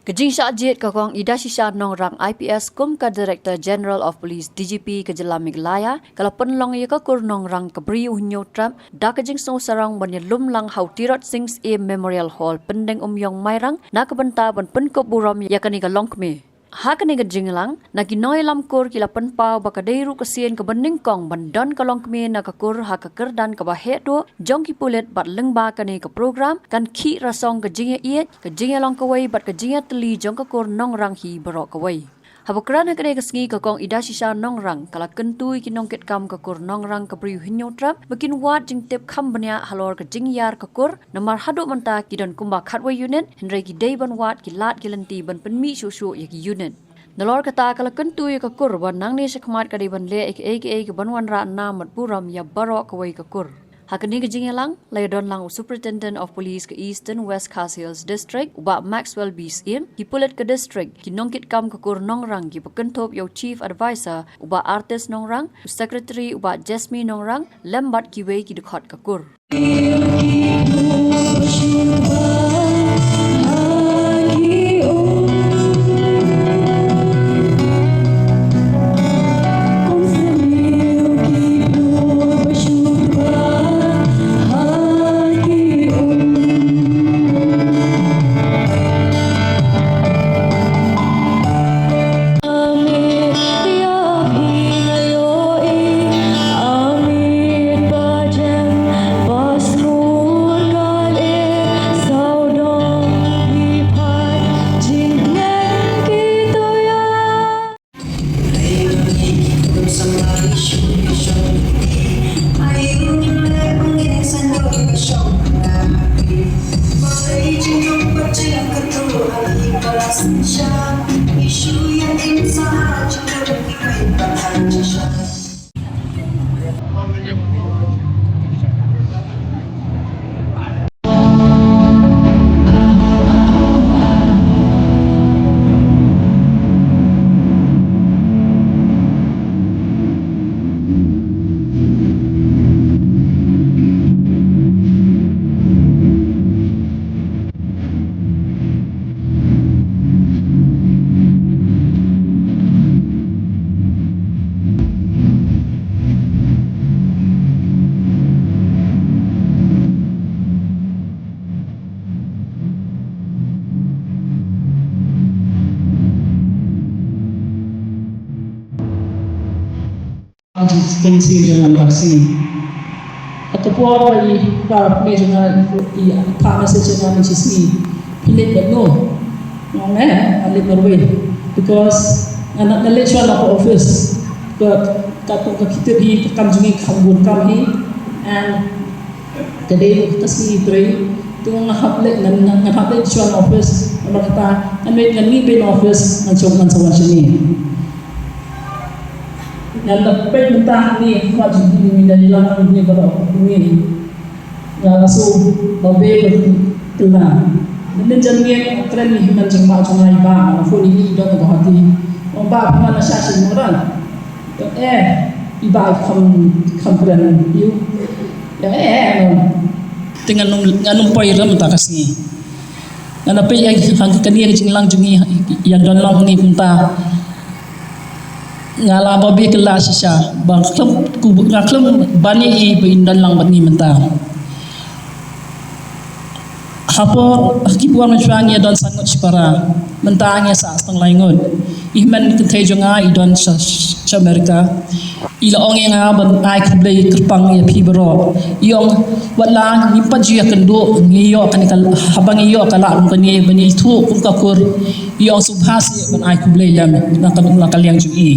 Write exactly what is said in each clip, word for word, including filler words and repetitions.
Ka jingshah jied ka Kong Idashisha Nongrang I P S kum ka Director General of Police, D G P, ka jylla Meghalaya, ka la pynlong ïa ka kur Nongrang ka Bri U Hynñiewtrep da ka jingsngew sarong ban ïalum lang ha u Tirot Sing Syiem Memorial Hall, Pyndengumiong, Mairang, na ka bynta ban pynkup burom ïa kane ka longkmie. Ha kane ka jingïalang, na ki nongïalam kur ki la pynpaw ba ka dei ruh ka sien kaba nyngkong ban don ka longkmie na ka kur ha ka kyrdan kaba heh duh jong ki pulit, bad lyngba kane ka program kan khih rasong ka jingïaieit, ka jingïalong kawei bad ka jingïatylli jong ka kur Nongrang hi baroh kawei. Haba kren ha kane ka sngi, ka Kong Idashisha Nongrang ka la kyntu ïa ki nongkitkam ka kur Nongrang ka Bri U Hynñiewtrep ba kin wad jingtip kham bniah halor ka jingïar ka kur, namar haduh mynta ki don kumba khatwei unit, hynrei ki dei ban wad ki lad ki lynti ban pynmih shuh shuh ïa ki unit. Nalor kata, ka la kyntu ïa ka kur ba nangne shakhmat ka dei ban leh ïa kaei kaei kaban wanrah nam bad burom ïa baroh kawei ka kur. Ha kane ka jingïalang la ïadon lang u Superintendent of Police ka Eastern West Khasi Hills District, u Bah Maxwell B Syiem, ki pulit ka district, ki nongkitkam ka kur Nongrang kiba kynthup ïa u Chief Adviser, u Bah Artist Nongrang, u Secretary, u Bah Jasmine Nongrang, lem bad kiwei ki dkhot ka kur. Constituency jong nga, Baksa. Ka por ba i, ba me jong nga i, i, i phah message jong nga mynta ka sngi. Phi leit bad no? Nga ong, eh, nga leit marwei. Because nga, nga leit shuwa na ka office. Ka, ka, ka, ka kito hi, ka kam jong ngi, ka kam bun kam hi. And ka dei ka sngi trei. Te nga hap leit, ngan, ngan, ngan hap leit shuwa na office. Namar kata, ngan leit, ngan leit beit na office, ngan shu, ngan sa wan shane. Ngan da peit mynta hangne, khmat jong ngi, ngi da ïalang hangne baroh hangne. Nga la shu ba be ba kylla. Mynnin janmiet nga kren ïa i hynmen jong mah jong nga, i bah, nga la phone ïa i, i don ha Guwahati. Ong, bah, phi wan na sha shin mo, Nongrang? Ong, eh, i bah, i kham, kham kren ïa u. Ong, eh, eh, no. Te ngan ym, ngan ym poi ruh mynta ka sngi. Nga la peit ïa ka, kane ka jingïalang jong ngi ïa ka don lang hangne mynta. Nga la ba be kylla shisha ba khlem, nga khlem ban ïohi ba in don lang bad ngi mynta. Ha por, ha ki por mynshuwa ngi ïa don san ngut shipara. Mynta ngi ïa sah tang lai ngut. I hynmen kynthei jong nga i don sha, sha America. I la ong ïa nga ban ai khublei kyrpang ïa phi baroh. I ong, wat la ngim pat ju ïakynduh, ngi ïoh kane ka, haba ngi ïoh ka lad kum kane ban ïathuh kum ka kur. I ong sngewbha seh ban ai khublei lem na ka, na ka liang jong i.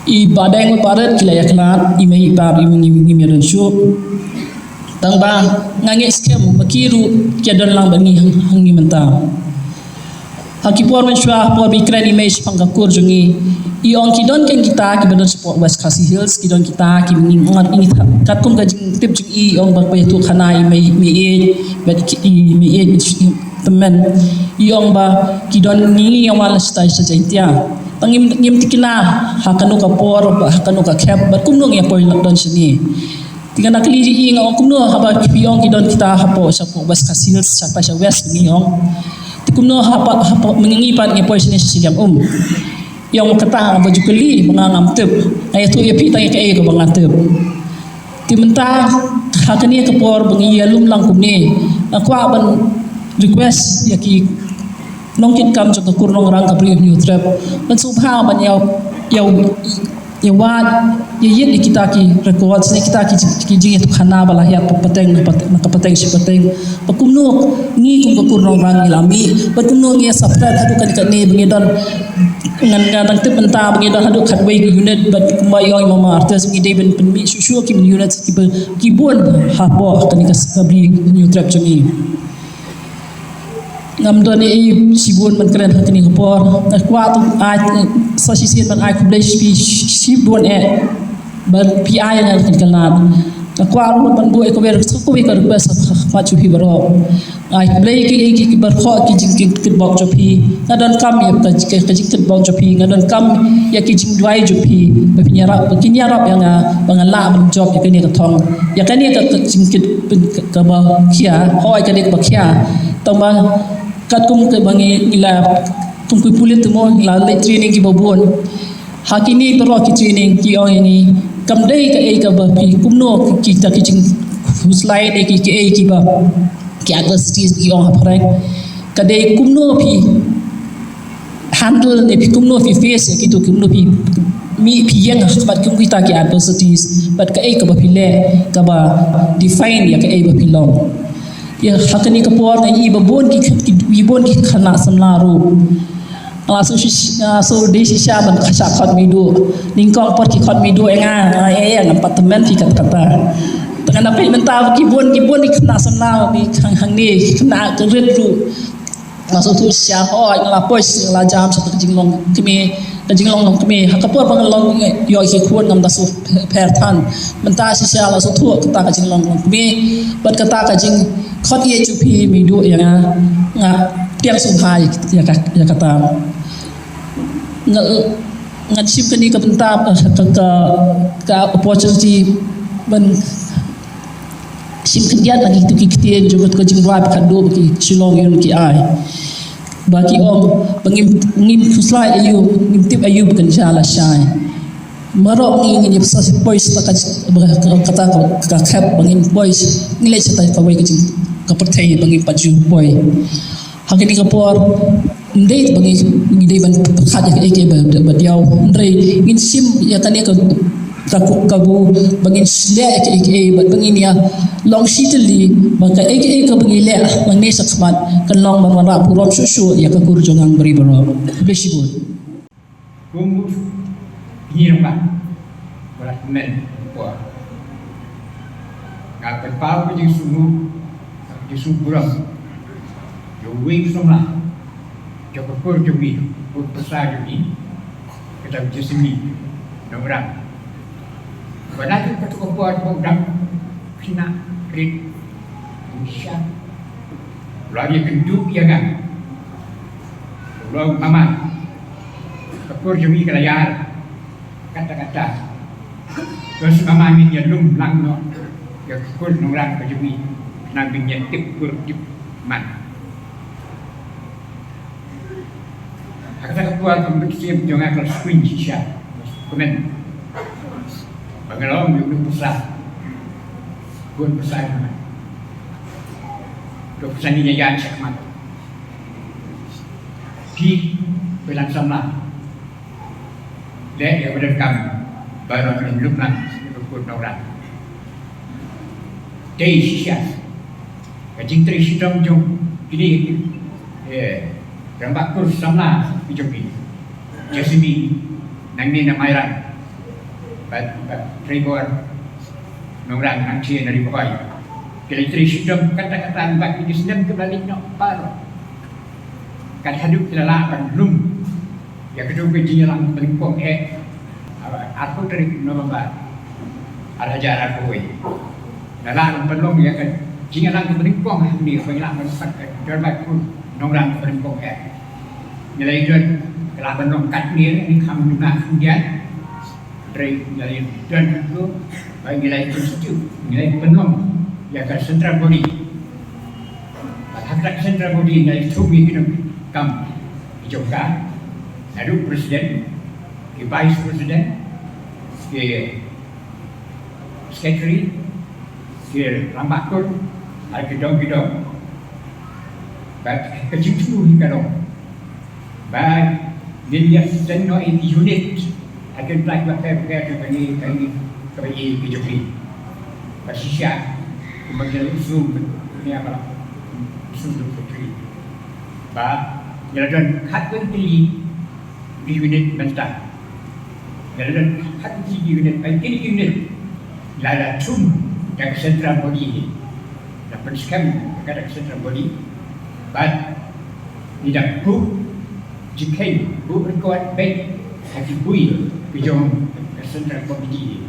I Bah Deng Bah Rit ki la ïakhlad, i mei i pa ruh i, ngim, ngim ïadon shuh. Tang ba nga ngeit skhem ba ki ruh ki ïadon lang bad ngi hang, hangne mynta. Ha ki por mynshuwa, ha por ba i kren i mei shaphang ka kur jong ngi, i ong ki don kein kita kiba don shapoh West Khasi Hills, ki don kita kiba ngi, ngi, ngi, katkum ka jingtip jong i, i ong ba ka ïathuh khana i mei, mei ïeit, bad ki, i mei ïeit, i tymmen. I ong ba ki don, ngi, ngi ïa wan la shatai sha Jaintia. Tang ngim, ngim tikna ha kano ka por, ha kano ka khep, bad kumno ngi ïa poi don shane. Te nga kylli ïa i, nga ong kumno haba phi ong ki don kita hapoh, shapoh West Khasi Hills, shapoh, sha West, ngi ong. Kumno haba, haba myngi pat ngi poi shane sha Shiliang Um. Ïa kata ba ju kylli ba nga ngam tip. Nga ïathuh ïa phi tang ïa kaei kaba nga tip. Te mynta ha kane ka por ba ngi ïalum lang kumne, nga kwah ban request ïa ki nongkitkam jong ka kur nongrang ka Bri Hynñiewtrep ban sngewbha ban ïa, ïa, ïa wad, ïa ïit ïa kita ki records ne kita ki, ki jingïathuhkhana ba la hiar pateng na pat-, na ka pateng shi pateng. Ba kumno ngi kum ka kur nongrang ngi la mih, ba kumno ngi ïa separate haduh kane kane ba ngi don, ngan, ngan dang tip mynta ba ngi don haduh khatwei ki unit, ba kumba ïa ong i mama artist ngi dei ban pynmih shuh shuh ki unit kiba, ki bun hapoh kane ka, ka Bri Hynñiewtrep jong ngi. Ngam don ei ei shibun ban kren ha kane ka por. Nga kwah tang ai sa shisien ban ai khublei shi, shibun eh ba phi ai ïa nga kane ka lad. Nga kwah ruh ban buh ïa kawei, kawei ka request ha khmat jong phi baroh. Ai khublei ki, ki, ki baroh ki jingkit, kitbok jong phi. Nga donkam ïa ka, ka, ka jingkitbok jong phi. Nga donkam ïa ki jingduwai jong phi ba phin ïarap, ba kin ïarap ïa nga ba ngan lah ban jop ïa kane ka thong, ïa kane ka, ka jingkit, ka, kaba khia, hooid kane kaba khia. Tangba katkum kaba ngi, ngi la, kum ki pulit te mo, ngi la leit training kiba bun. Ha kine baroh ki training ki ong ïa ngi kam dei kaei kaba phi kumno kita ki jingkhuslai ne ki, kiei kiba, ki adversities ki ong ha phareng. Ka dei kumno phi handle ne phi kumno phi face ïa kito, kumno phi mih phi ïeng ha khmat kum kita ki adversities bad kaei kaba phi leh kaba define ïa kaei ba phi long. Ïa ha kane ka por nga i ba bun ki, ki, i bun ki khynnah samla ruh. Nga la shu, nga la shu dei shisha ban shah khot mih duh. Nyngkong por ki khot mih duh ïa nga, nga ïa, ïa, ngam pat tymmen phi kat kata. Te nga na peit mynta ki bun, ki bun ki khynnah samla ki khang hangne, ki khynnah ka rit ruh. Nga sngewthuh shisha, hooid nga la poi sha, nga la jam sha ka jinglong kmie, ka jinglong long kmie. Ha ka por ba nga long ïoh ki khun ngam da sngewpher than. Mynta shisha la sngewthuh kata ka jinglong long kmie bad kata ka jingkhot ïeit jong phi mih duh ïa nga, nga pdiang sngewbha ïa ka, ïa kata. Nga, ngan shim kane ka bynta, eh, ka, ka, ka opportunity ban shim khyndiat na kito ki ktien jong ka jingrwai ba khadduh ba ki Shillong Youth ki ai. Ba ki ong ba ngim, ngim khuslai aïu, ngim tip aïu ba kan jia lashai. Baroh ngi ngin ïa poi sa poi sa ka, ka, kata ka, ka khep ba ngin poi, ngin leit sha kawei ka jing, ka pyrthei ba ngin pat ju poi. Ha kane ka por ym dei ba ngi, ngi dei ban pyrkhat ïa kaei kaei ba, ba diaw. Hynrei ngin shim ïa kane ka, ka, ka kabu ba ngin leh ïa kaei kaei bad ba ngin ïa long shi tylli ba kaei kaei kaba ngi leh nangne shakhmat kan long ban wanrah burom shuh shuh ïa ka kur jong ngi baroh. Khublei shibun. Kum u kñi rangbah ba la tymmen u por, nga pynpaw ka jingsngew, ka jingsngew burom ïa uwei u samla jong ka kur jong ngi, kur pyrsa jong ngi, ka dei u Jesemi Nongrang. Ba naduh kato ka por ba u dang khynnah rit, u shah, u la ïakynduh ïa nga. U ong, mama, ka kur jong ngi ka la ïar. Kata kata, to sngewbha ngin ïalum lang noh ïa ka kur Nongrang ka jong ngi, khnang ba ngin ïa tip kur tip man. Ha kata ka por ka mynsiem jong nga ka la skhem shisha, kmen ba nga long u pyrsa, u pyrsa jong nga. To pyrsa ngin ïa ïaid shakhmat. Phi, phi lah samla leh ïa kaba donkam baroh, lum lang ïa ka kur Nongrang. Dei shisha ka jingtrei shitom jong kine, eh, rangbah kur samla ki jong ngi. Jesemi nangne na Mairang bad, bad Trevor Nongrang nangta na Ri Bhoi. Ki la trei shitom katta katta bad ki snem ki ba la leit noh baroh. Kat haduh ki la lah ban lum ïa kato ka jingïalang pynlyngkong eh, arphew tarik November ar hajar arphew wei. La lah ban pynlong ïa ka jingïalang pynlyngkong hangne, ba ngi lah ban pat ka dorbar kur Nongrang pynlyngkong eh. Ngi la ïadon, ka lah ban long katne, ngi kham duna khyndiat. Hynrei ngi la ïadon haduh ba ngi la ïa constitute, ngi la ïa pynlong ïa ka central body. Bad ha Central body na i thum i kino kam i jong ka. Naduh president, ki vice president, ki secretary, ki rangbah kut, ar ki dong ki dong. Bad ka jingthmu hi ka long ba ngin ïa sdang noh ïa ki unit ha ki pynlait bapher bapher jong kane ka ri kaba ïeit ka jong ngi. Ba shisha kumba ngi la ïohsngew mynta ba la ïohsngew jong ka ri ba ngi la don khatwei tylli ki unit mynta. Ngi la don khatwei tylli ki unit, ba kine ki unit la la thung da ka central body hi. La pynskhem ka da ka central body. Bad ngi dang buh jingkheiñ, buh record beit ha ki bui ki jong ka central committee.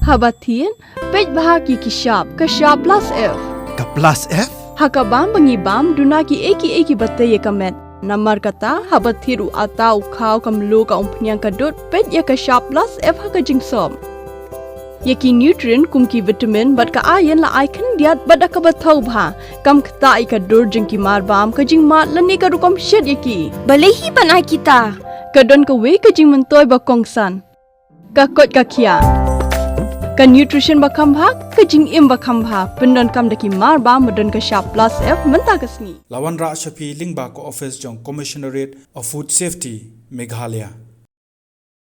Haba thied, peit bha ki ki shap, ka shap plus F. Ka plus F? Ha ka bam ba ngi bam, duna ki ei ki ei kiba tei ïa ka met. Namar kata, haba thied u ata, u khaw, ka mluh, ka umphniang, ka dud, peit ïa ka shap plus F ha ka jingsop. Ïa ki nutrient kum ki vitamin bad ka iron la ai khyndiat bad da kaba thaw bha. Kam ktah ïa ka dur jong ki mar bam, ka jingmad lane ka rukom shet ïa ki. Balei hi ban ai kita? Ka don kawei ka jingmyntoi ba kongsan. Ka koit ka khiah. Ka nutrition ba kham bha, ka jingim ba kham bha. Pyndonkam da ki mar bam ba don ka shap plus F mynta ka sngi. La wanrah sha phi lyngba ka office jong Commissionerate of Food Safety, Meghalaya.